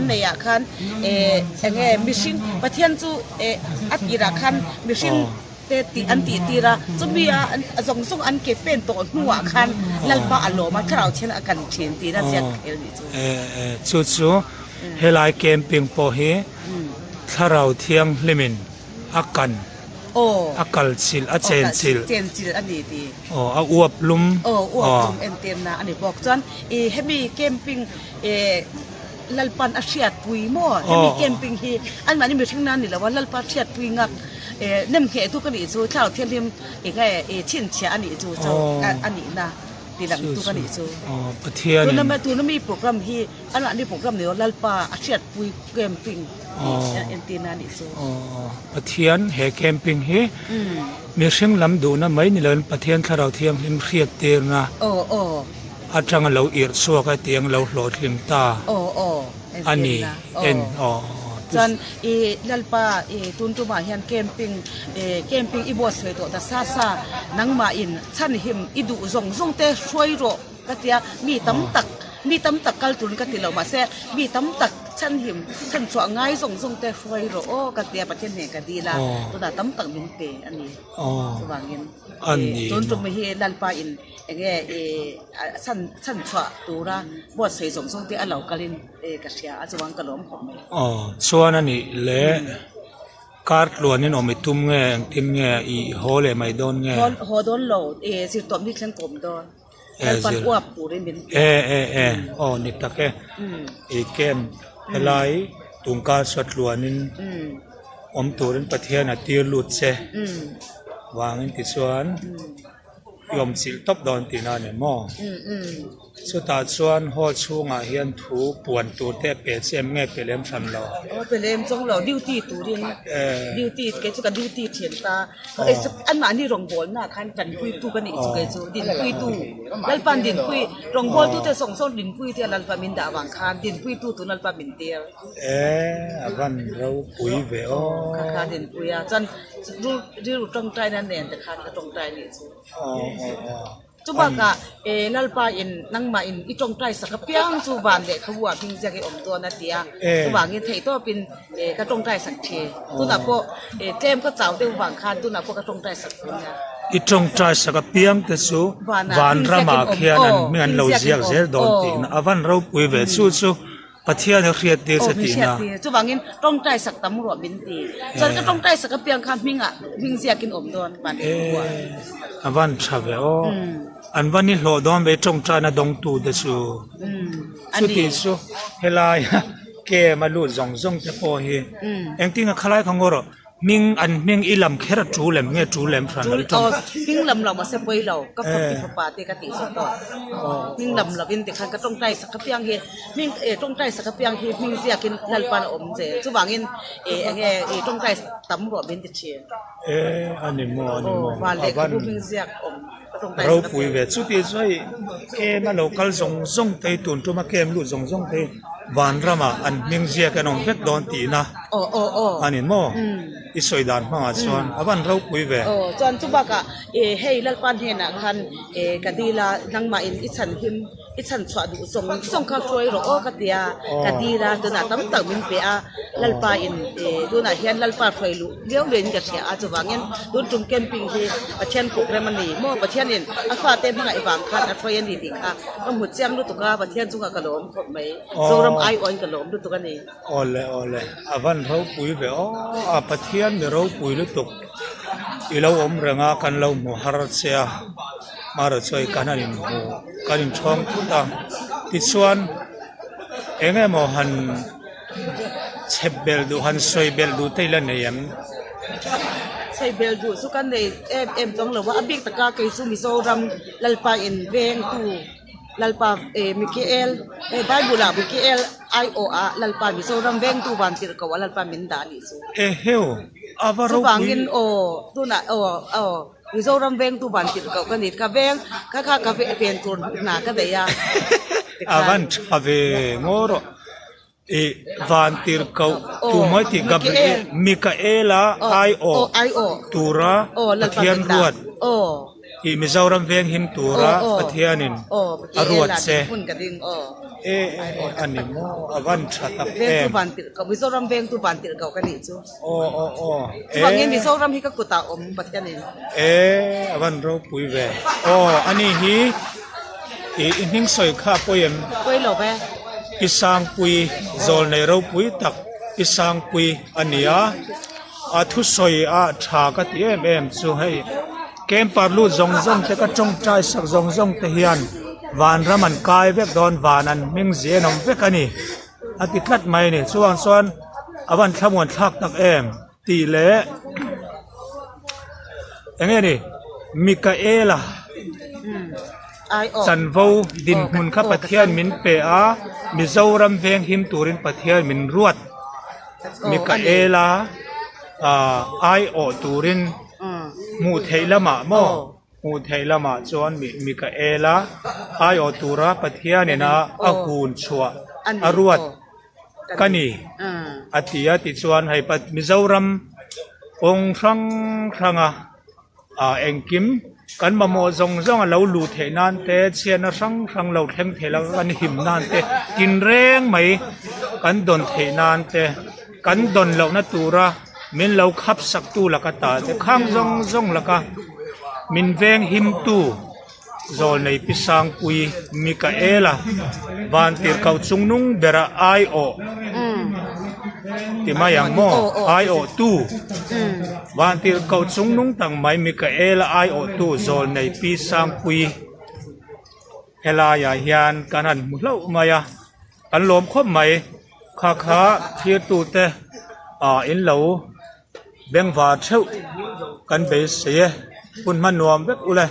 an neihah khan eh enge mihring Pathian chu eh a tirah khan mihring te tih an tih tir a, chumi a zawng zawng an ke pen tawh hnuah khan Lalpa a lawm a, thlarau thian a kan thin tiin a ziak khel nih chu. Eh chu chu helai camping pawh hi thlarau thianghlimin a kan a kal chilh a chen chilh. Chen chilh a ni ti. Aw a uap lum. Aw uap lum entirna a ni bawk. Chuan i hemi camping eh Lalpan a hriatpui maw? Hemi camping hi anmahni mihring nan ni lo a, Lalpa hriatpui ngak nem ngheh tu ka nih chu, Thlarau Thianghlim eng nge chhinchhiah a nih chu cho a nihna ti lang tu ka nih chu. Tuna tuna mi program hi anmahni program ni lo Lalpa a hriatpui camping tih entirna a nih chu. Pathian he camping hi mihring lam duhna mai ni loin Pathian Thlarau Thianghlim hriattirna Atanga lo irh chhuak a tiang lo hlawhtling ta a ni en aw. Chuan i Lalpa i tun tumah hian camping camping i buatsawi tawh ta sa sa nangmah in chhanhim i duh zawng zawng te hruai rawh ka tia mi tam tak mi tam tak kal turin ka ti lo mahse mi tam tak chhanhim chhanchhuah ngai zawng zawng te hruai rawh aw ka tia Pathian hneh ka dil a tunah tam tak min pe a ni chuvangin tun tum hi Lalpa in Enge i chhan chhan chhuah tura buatsawi zawng zawng te a lo kalin ka hria a chuang ka lawm khawp mai. Aw chuan a nih le kar tluanin awm i tum nge engtin nge i haw leh mai dawn nge? Haw haw dawn lo i zirtawp ni thleng kawm dawn Lalpan uap turin min ti. E e e aw ni tak e i camp helai tungkar saw tluanin awm turin Pathian a tir lut che vangin tichuan. I awm chilh tawp dawn tihna a ni maw? Chutah chuan hall chhungah hian thu puan tur te a pe che em nge pe lem hran lo? Aw pe lem chawng lo, duty turin duty kei chu ka duty thian ta anmahni rawngbawlna khan tanpuitu ka nih chu kei chu dinpuitu Lalpa'n dinpui rawngbawltu te zawng zawng dinpui te Lalpa min dah avang khan dinpuitu tun Lalpa min tir. E a van ropui ve aw. Kha kha dinpui a chuan Rilru tawngtaina nen te khan ka tawngtai anih chu. Chu bakah e Lalpa in nangmah in i tawngtai sak apiang chu van leh kha buah hming ziak i awm dawn a ti a. Chuvangin theih tawpin e ka tawngtai sak thi. Tunah pawh e tlem ka chau deuh vang khan tunah pawh ka tawngtai sak thung nia. I tawngtai sak apiang te chu van ramah khian an hming an lo ziak zel dawn tihna a van ropui ve chu chu. Pathian a hriat tir che tihna. Aw, min hriat tir. Chuvangin tawngtai sak tam ruah min ti. Chuan ka tawngtai sak apiang kha hmingah hming ziakin awm dawn van leh khua. A van tha ve aw. An va ni hlawh dawn ve tawngtaina dawngtu te chu. Chuti chu helai camp a lut zawng zawng te pawh hi engtin a khalai kha ngaw rawh. Hming an hming i lam kher a tul em nge tul em hran lo i tawng. Hming lam lo mahse pawi lo ka fap i fapa te ka tih zawk tawh. Hming lam lo in tikhan ka tawngtai sak apiang hi hming eh tawngtai sak apiang hi hming ziak in Lalpan a awm zel chuvangin eh enge i tawngtai tam ruah min ti thin. Eh a ni maw a ni maw. Van lehkhabu hming ziak awm ka tawngtai sak apiang. Ropui ve chuti chu hei kem a lo kal zawng zawng te hi tun tuma kem lut zawng zawng te hi Vanramah an hming ziak an awm vek dawn tihna a ni maw? I sawi dan hmangah chuan a van ropui ve. Aw chuan chu bakah hei Lalpa hnenah khan ka dil a, nangmah in i chhan him i chhan chhuah duh zawng zawng kha hruai rawh aw ka tia ka dil a, tunah tam tak min pe a, Lalpa in tunah hian Lalpa hruai luh viau luiin ka hria a, chuvangin tun tum camping hi Pathian program a ni maw? Pathianin a fate hmangaih vang khan a hruai a ni tih kha ka hmu chiang lutuk a, Pathian chungah ka lawm khawp mai. Zoram aiawhin ka lawm lutuk a ni. Awle awle a van ropui ve aw a Pathian mi ropui lutuk i lo awm reng a kan lo hmu har che a marawh chu hei kan han inhmu kan inchhawng thut a tichuan eng emaw han Chhep belh duh han sawi belh duh te ila nei em? Sawi belh duh chu ka nei em em chuang lo a, a bik taka kei chu Mizoram Lalpa in vengtu Lalpa eh Mikael eh Bible ah Mikael aiawh ah Lalpa Mizoram vengtu van tirh ko ah Lalpa min dah a nih chu. Eheu! A va ropui. Chuvangin aw tunah aw aw Mizoram vengtu van tirh ko ka ni ka veng kha kha ka ven tur hna ka nei a. A van tha ve ngaw rawh. I van tir koh tu mai tih Gabriel Mikaela aiawh tura Pathian ruat. I Mizoram veng him tura Pathianin a ruat che. E a ni maw a van tha tak em. Mizoram vengtu van tirh ko ka nih chu. Aw aw aw. Chuvangin Mizoram hi ka kutah awm Pathianin. E a van ropui ve. Aw ani hi i i hming sawi kha pawi em? Pawi lo ve. Pi Sangpui zawlnei ropui tak Pi Sangpui a ni a. A thusawi a tha ka ti em em chu hei camper lut zawng zawng te ka tawngtai sak zawng zawng te hian vanram an kai vek dawn van an hming zia an awm vek a ni a ti tlat mai a ni chuvang chuan a van thlamuan thlak tak em tih leh eng nge ni Mikaela chanvo dinhmun kha Pathian min pe a Mizoram veng him turin Pathian min ruat. Mikaela aiawh turin hmuh theih lamah maw hmuh theih lamah chuan Mikaela aiawh tura Pathianin a a hun chhuah a ruat ka ni a ti a tichuan hei Mizoram kawng hrang hranga Ah engkim kan mamawh zawng zawng a lo luh theih nan te chhiatna hrang hrang lo thleng theih lo kan him nan te tinreng mai kan dawn theih nan te kan dawn lohna tura min lo khap sak tu laka ta te khang zawng zawng laka min veng him tu Zawlnei Pi Sangpui Mikaela Vantirhkoh chungnung bera aiawh ti mai ang maw? Aiawhtu Vantirhkoh chungnung tak mai Mikaela aiawhtu Zawlnei Pi Sangpui helaiah hian kan han hmu hlauh mai a, kan lawm khawp mai. Kha kha thirtute ah in lo. Bengvar theuh kan beisei e, hun hman nuam vek ule.